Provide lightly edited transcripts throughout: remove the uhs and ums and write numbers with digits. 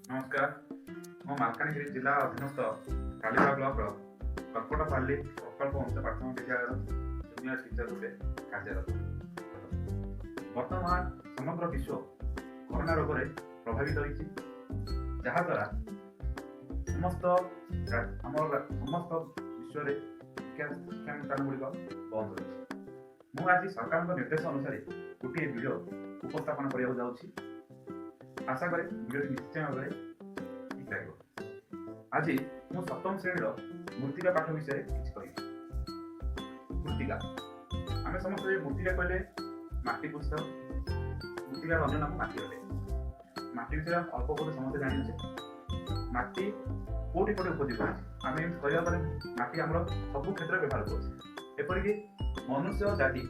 ନମସ୍କାର। ମୁଁ ମାଲକାନଗିରି ଜିଲ୍ଲା ଅଧୀନସ୍ଥ କାଲିମେଳା ବ୍ଲକର କର୍କଟପାଲ୍ଲୀ ପ୍ରକଳ୍ପ ଉଚ୍ଚ ପ୍ରାଥମିକ ବିଦ୍ୟାଳୟର ଜୁନିୟର ଟିଚର ରୂପେ କାର୍ଯ୍ୟରତ। ବର୍ତ୍ତମାନ ସମଗ୍ର ବିଶ୍ୱ କରୋନା ରୋଗରେ ପ୍ରଭାବିତ ହୋଇଛି, ଯାହାଦ୍ୱାରା ସମସ୍ତ ଆମର ସମସ୍ତ ବିଶ୍ୱରେ ଶିକ୍ଷାନୁଷ୍ଠାନ ଗୁଡ଼ିକ ବନ୍ଦ ରହିଛି। ମୁଁ ଆଜି ସରକାରଙ୍କ ନିର୍ଦ୍ଦେଶ ଅନୁସାରେ ଗୋଟିଏ ଭିଡ଼ିଓ ଉପସ୍ଥାପନ କରିବାକୁ ଯାଉଛି। ଆଶା କରେ ଭିଡ଼ିଓଟି ନିଶ୍ଚୟ ଭାବରେ ଠିକ୍ ଲାଗିବ। ଆଜି ମୁଁ ସପ୍ତମ ଶ୍ରେଣୀର ମୃତ୍ତିକା ପାଠ ବିଷୟରେ କିଛି କହିବି। ମୃତ୍ତିକା, ଆମେ ସମସ୍ତେ ମୃତ୍ତିକା କହିଲେ ମାଟି ବୁଝିଥାଉ। ମୃତ୍ତିକାର ଅନ୍ୟ ନାମ ମାଟି ଅଟେ। ମାଟି ବିଷୟରେ ଅଳ୍ପ ବହୁତ ସମସ୍ତେ ଜାଣିଅଛେ। ମାଟି କୋଉଠି କୋଉଠି ଉପଯୋଗୀ ଅଛି? ଆମେ ଏମିତି କହିବାକୁ ଗଲେ ମାଟି ଆମର ସବୁ କ୍ଷେତ୍ରରେ ବ୍ୟବହାର କରୁଛେ। ଏପରିକି ମନୁଷ୍ୟ ଜାତି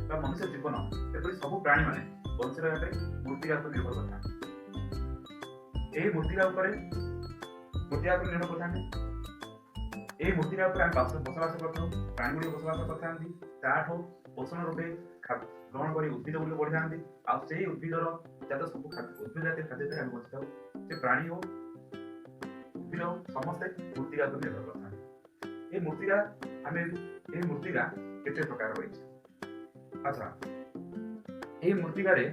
ବା ମନୁଷ୍ୟ ଜୀବନ, ଏପରି ସବୁ ପ୍ରାଣୀମାନେ ବଞ୍ଚି ରହିବା ପାଇଁ ମୃତ୍ତିକା ଉପରେ ନିର୍ଭର କରିଥାନ୍ତି। ଏହି ମୃତ୍ତିକା ଉପରେ ନିର୍ଭର କରିଥାନ୍ତି। ଏହି ମୃତ୍ତିକା ଉପରେ ଆମେ ବସବାସ କରିଥାଉ, ପ୍ରାଣୀ ଗୁଡ଼ିକ ବସବାସ କରିଥାନ୍ତି। ତାଠୁ ପୋଷଣ ରୂପେ ଗ୍ରହଣ କରି ଉଦ୍ଭିଦ ଗୁଡ଼ିକ ବଢିଥାନ୍ତି। ଆଉ ସେଇ ଉଦ୍ଭିଦର ଜାତ ସବୁ ଉଦ୍ଭିଦ ଜାତୀୟ ଖାଦ୍ୟ ଖାଇ ଆମେ ବଞ୍ଚିଥାଉ। ସେ ପ୍ରାଣୀ ହଉ, ଉଦ୍ଭିଦ ହଉ, ସମସ୍ତେ ମୃତ୍ତିକା ଉପରେ ନିର୍ଭର କରିଥାନ୍ତି। ଏଇ ମୃତ୍ତିକା କେତେ ପ୍ରକାର ରହିଛି? ଆଚ୍ଛା, ଏଇ ମୃତ୍ତିକାରେ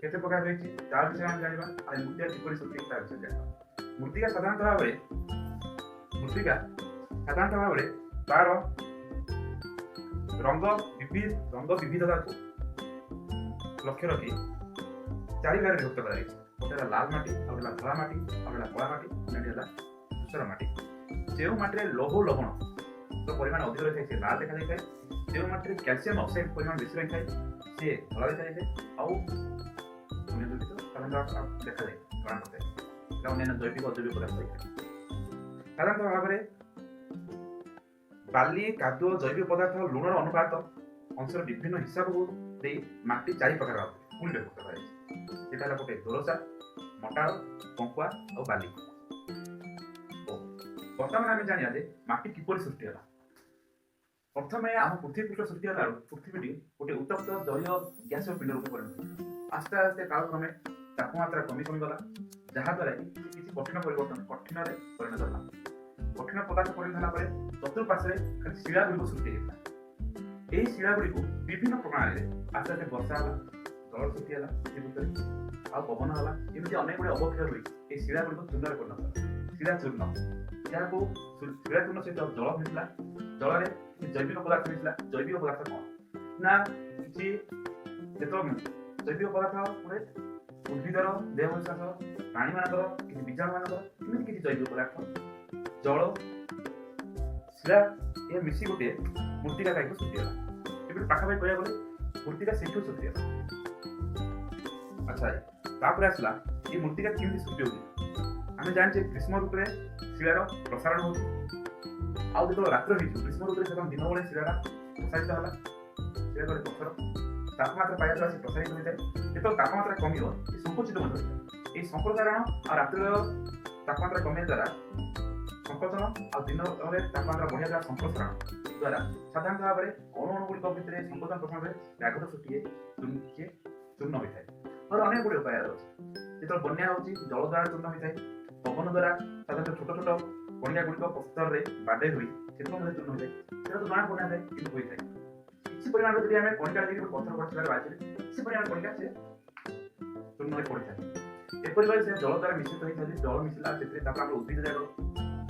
କେତେ ପ୍ରକାର ରହିଛି, ତା ବିଷୟରେ ଆମେ ଜାଣିବା। ଆଉ ଏ ମୃତ୍ତିକା କିପରି ସୃଷ୍ଟି, ତା ବିଷୟରେ ଜାଣିବା। ମୃତ୍ତିକା ସାଧାରଣତଃ ଭାବରେ ତାର ରଙ୍ଗ ବିବିଧତାକୁ ଲକ୍ଷ୍ୟ ରଖି ଚାରି ଭାଗରେ ବିଭକ୍ତ କରାଯାଇଛି। ଗୋଟେ ହେଲା ଲାଲ ମାଟି, ଆଉ ଗୋଟେ ହେଲା ଧଳା ମାଟି, ଆଉ ଗୋଟେ ହେଲା କଳା ମାଟି, ଅନ୍ୟଟି ହେଲା ଧୂସର ମାଟି। ଯେଉଁ ମାଟିରେ ଲୌହ ଲବଣ ର ପରିମାଣ ଅଧିକ ରହିଥାଏ, ସେ ଲାଲ ଦେଖାଯାଇଥାଏ। ଯେଉଁ ମାଟିରେ କ୍ୟାଲସିୟମ ଅକ୍ସାଇଡ୍ ପରିମାଣ ବେଶୀ ରହିଥାଏ, ସିଏ ଧଳା ଦେଖାଯାଇଥାଏ। ଆଉ ଅନ୍ୟ ଦୁଇଟି ତ ସାଧାରଣତଃ ଦେଖାଯାଏ, ଜଣା ପଡ଼ିଥାଏ। ଏଟା ଅନ୍ୟାନ୍ୟ ଜୈବିକ ଅଜୈବିକ ପଦାର୍ଥ ହୋଇଥାଏ। ସାଧାରଣତଃ ଭାବରେ ବାଲି, କାଦୁଅ, ଜୈବିକ ପଦାର୍ଥ, ଲୁଣର ଅନୁପାତ ଅଂଶର ବିଭିନ୍ନ ହିସାବକୁ ଦେଇ ମାଟି ଚାରି ପ୍ରକାର ପୁଣି ବିଭକ୍ତ କରାଯାଇଛି। ସେଟା ହେଲା ଗୋଟେ ଦୋରସା, ମଟାଳ, ପଙ୍କୁଆ ଆଉ ବାଲି। ହଉ, ବର୍ତ୍ତମାନ ଆମେ ଜାଣିବା ଯେ ମାଟି କିପରି ସୃଷ୍ଟି ହେଲା। ପ୍ରଥମେ ଆମ ପୃଥିବୀ ପୃଷ୍ଠ ସୃଷ୍ଟି ହେଲା ବେଳକୁ ପୃଥିବୀଟି ଗୋଟେ ଉତ୍ତପ୍ତ ଜଳୀୟ ଗ୍ୟାସୀୟ ପିଣ୍ଡ ରୂପେ ପରିଣତ ହେଲା। ଆସ୍ତେ ଆସ୍ତେ କାଳକ୍ରମେ ତାପମାତ୍ରା କମି କମି ଗଲା, ଯାହାଦ୍ୱାରା କି ସେ କିଛି କଠିନ ପରିବର୍ତ୍ତନ, କଠିନରେ ପରିଣତ ହେଲା। କଠିନ ପଦାର୍ଥ ପରିଣତ ହେଲା ପରେ ଚତୁଃପାର୍ଶ୍ୱରେ ଖାଲି ଶିଳା ଗୁଡ଼ିକ ସୃଷ୍ଟି ହେଇଥିଲା। ଏହି ଶିଳା ଗୁଡ଼ିକୁ ବିଭିନ୍ନ ପ୍ରଣାଳୀରେ ଆସ୍ତେ ଆସ୍ତେ ବର୍ଷା ହେଲା, ଜଳ ସୃଷ୍ଟି ହେଲା ପୃଥିବୀ ପୃଷ୍ଠରେ, ଆଉ ପବନ ହେଲା, ଏମିତି ଅନେକ ଗୁଡ଼ିଏ ଅବକ୍ଷୟ ହୋଇ ଏହି ଶିଳା ଗୁଡ଼ିକ ଚୂର୍ଣ୍ଣରେ ପରିଣତ ହେଲା। ଶିଳା ଚୂର୍ଣ୍ଣ, ଯାହାକୁ ଶିଳା ଚୂର୍ଣ୍ଣ ସହିତ ଜଳ ମିଶିଲା। ଜଳରେ କିଛି ଜୈବିକ ପଦାର୍ଥ ମିଶିଲା। ଜୈବିକ ପଦାର୍ଥ କଣ ନା କିଛି ଯେତେବେଳେ ଜୈବିକ ପଦାର୍ଥ ଗୋଟେ ଉଦ୍ଭିଦର ଦେହ ବିଶ୍ୱାସ, ପ୍ରାଣୀମାନଙ୍କର କିଛି ବୀଜାଣୁ ମାନଙ୍କର, ଏମିତି କିଛି ଜୈବିକ ପଦାର୍ଥ, ଜଳ, ଶିଳା, ଏହା ମିଶି ଗୋଟିଏ ମୃତ୍ତିକା ଟାଇପର ସୃଷ୍ଟି ହେଲା। ଏପରି ପାଖାପାଖି କହିବାକୁ ଗଲେ ମୃତ୍ତିକା ସେଇଠୁ ସୃଷ୍ଟି ହେଲା। ଆଚ୍ଛା, ତାପରେ ଆସିଲା ଏଇ ମୃତ୍ତିକା କେମିତି ସୃଷ୍ଟି ହଉଛି। ଆମେ ଜାଣିଛେ ଗ୍ରୀଷ୍ମ ଋତୁରେ ଶିଳାର ପ୍ରସାରଣ ହଉଛି। ଆଉ ଯେତେବେଳେ ରାତ୍ର ହେଇଯିବ, ଗ୍ରୀଷ୍ମ ଋତୁରେ ସେତେବେଳେ ଦିନ ବେଳେ ଶିଳାଟା ପ୍ରସାରିତ ହେଲା। ଶିଳା ଗୋଟେ ପଥର, ତାପମାତ୍ରା ପାଇବା ଦ୍ୱାରା ସେ ପ୍ରସାରିତ ହୋଇଥାଏ। ଯେତେବେଳେ ତାପମାତ୍ରା କମିବ, ସେ ସଂକୁଚିତ ମଧ୍ୟ ହୋଇଥାଏ। ଏହି ସମ୍ପ୍ରସାରଣ ଆଉ ରାତ୍ରିର ତାପମାତ୍ରା କମିବା ଦ୍ୱାରା ସଂକୋଚନ, ଆଉ ଦିନରେ ତାପମାତ୍ରା ବଢ଼ିବା ଦ୍ୱାରା ସମ୍ପ୍ରସାରଣ ଦ୍ୱାରା ସାଧାରଣତଃ ଭାବରେ ଅଣୁ ଅଣୁ ଗୁଡ଼ିକ ଭିତରେ ସଂକୋଚନ ପ୍ରସାରଣରେ ବ୍ୟାଘାତ ସୃଷ୍ଟି ହୁଏ, ସିଏ ଚୂର୍ଣ୍ଣ ହୋଇଥାଏ। ଆହୁରି ଅନେକ ଗୁଡ଼ିଏ ଉପାୟ ଅଛି। ଯେତେବେଳେ ବନ୍ୟା ହେଉଛି, ଜଳ ଦ୍ୱାରା ଚୂର୍ଣ୍ଣ ହୋଇଥାଏ। ପବନ ଦ୍ୱାରା ସାଧାରଣତଃ ଛୋଟ ଛୋଟ କଣିକା ଗୁଡ଼ିକ ପଥରରେ ବାଡ଼େଇ ହୋଇ ସେଥିରୁ ମଧ୍ୟ ଚୂର୍ଣ୍ଣ ହୋଇଥାଏ। ସେଟା ତ ଜଣା ପଡ଼ିନଥାଏ, କିନ୍ତୁ ହୋଇଥାଏ। କିଛି ପରିମାଣରେ ଯଦି ଆମେ କଣିକା ଦେଇକି ଗୋଟେ ପଥର ପଡ଼ିଥିବାର ବାଜିଲେ, କିଛି ପରିମାଣ କଣିକା ସେ ଚୂର୍ଣ୍ଣ ହୋଇ ପଡ଼ିଥାଏ। ଏପରି ଭାବେ ସେ ଜଳ ଦ୍ୱାରା ମିଶ୍ରିତ ହୋଇଥାଏ ଯେ ଜଳ ମିଶିଲା ସେଥିରେ, ତାପରେ ଆମର ଉଦ୍ଭିଦ ଯାକ,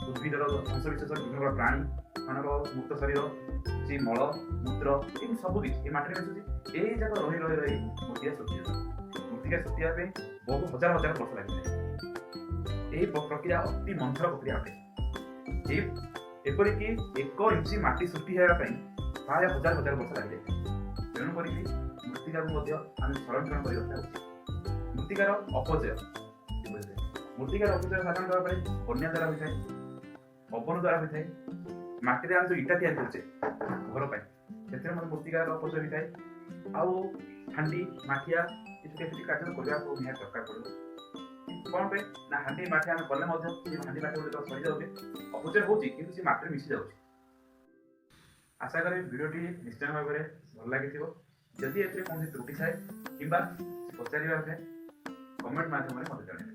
ଉଦ୍ଭିଦର ଅଂଶ ବିଶେଷ, ବିଭିନ୍ନ ପ୍ରକାର ପ୍ରାଣୀ ମାନଙ୍କର ମୃତ ଶରୀର, କିଛି ମଳ ମୂତ୍ର, ଏମିତି ସବୁ କିଛି ଏ ମାଟିରେ ମିଶୁଛି। ଏଇ ଯାକ ରହି ରହି ରହି ମୃତ୍ତିକା ସୃଷ୍ଟି ହେଉଛି। ମୃତ୍ତିକା ସୃଷ୍ଟି ହେବା ପାଇଁ ବହୁ ହଜାର ହଜାର ବର୍ଷ ଲାଗିଥାଏ। ଏହି ପ୍ରକ୍ରିୟା ଅତି ମନ୍ଥର ପ୍ରକ୍ରିୟା ଅଟେ। ଏହି ଏପରିକି 1 ଇଞ୍ଚ ମାଟି ସୃଷ୍ଟି ହେବା ପାଇଁ ପ୍ରାୟ ହଜାର ହଜାର ବର୍ଷ ଲାଗିଯାଇଥାଏ। ତେଣୁ କରିକି ମୃତ୍ତିକାକୁ ମଧ୍ୟ ଆମେ ସଂରକ୍ଷଣ କରି ରଖିବା ଉଚିତ। ମୃତ୍ତିକାର ଅପଚୟ କିପରି ହୁଏ? ମୃତ୍ତିକାର ଅପଚୟ ସାଧାରଣତଃ ଭାବରେ ବନ୍ୟା ଦ୍ୱାରା ହୋଇଥାଏ, ପବନ ଦ୍ୱାରା ହୋଇଥାଏ। ମାଟିରେ ଆମେ ଯୋଉ ଇଟା ତିଆରି କରୁଛେ ଘର ପାଇଁ, ସେଥିରେ ମଧ୍ୟ ମୃତ୍ତିକାର ଅପଚୟ ହୋଇଥାଏ। ଆଉ ହାଣ୍ଡି ମାଠିଆ ଏସବୁ ଏମିତି କାର୍ଯ୍ୟ କରିବାକୁ ନିହାତି ଦରକାର ପଡ଼ିବ। କଣ ପାଇଁ ନା ହାଣ୍ଡି ମାଠିଆ ଆମେ କଲେ ମଧ୍ୟ ସେ ହାଣ୍ଡି ମାଠିଆ ଗୁଡ଼ିକ ସରିଯାଉଛି, ଅପଚୟ ହଉଛି, କିନ୍ତୁ ସେ ମାଟିରେ ମିଶି ଯାଉଛି। ଆଶା କରେ ଭିଡ଼ିଓଟି ନିଶ୍ଚୟ ଭାବରେ ଭଲ ଲାଗିଥିବ। ଯଦି ଏଥିରେ କୌଣସି ତ୍ରୁଟି ଥାଏ କିମ୍ବା କିଛି ପଚାରିବାକୁ ଥାଏ, କମେଣ୍ଟ ମାଧ୍ୟମରେ ମୋତେ ଜଣାଇବେ।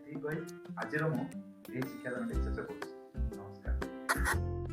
ଏତିକି କହି ଆଜିର ମୁଁ ଏହି ଶିକ୍ଷାଦାନଟି ଶେଷ କରୁଛି। ନମସ୍କାର।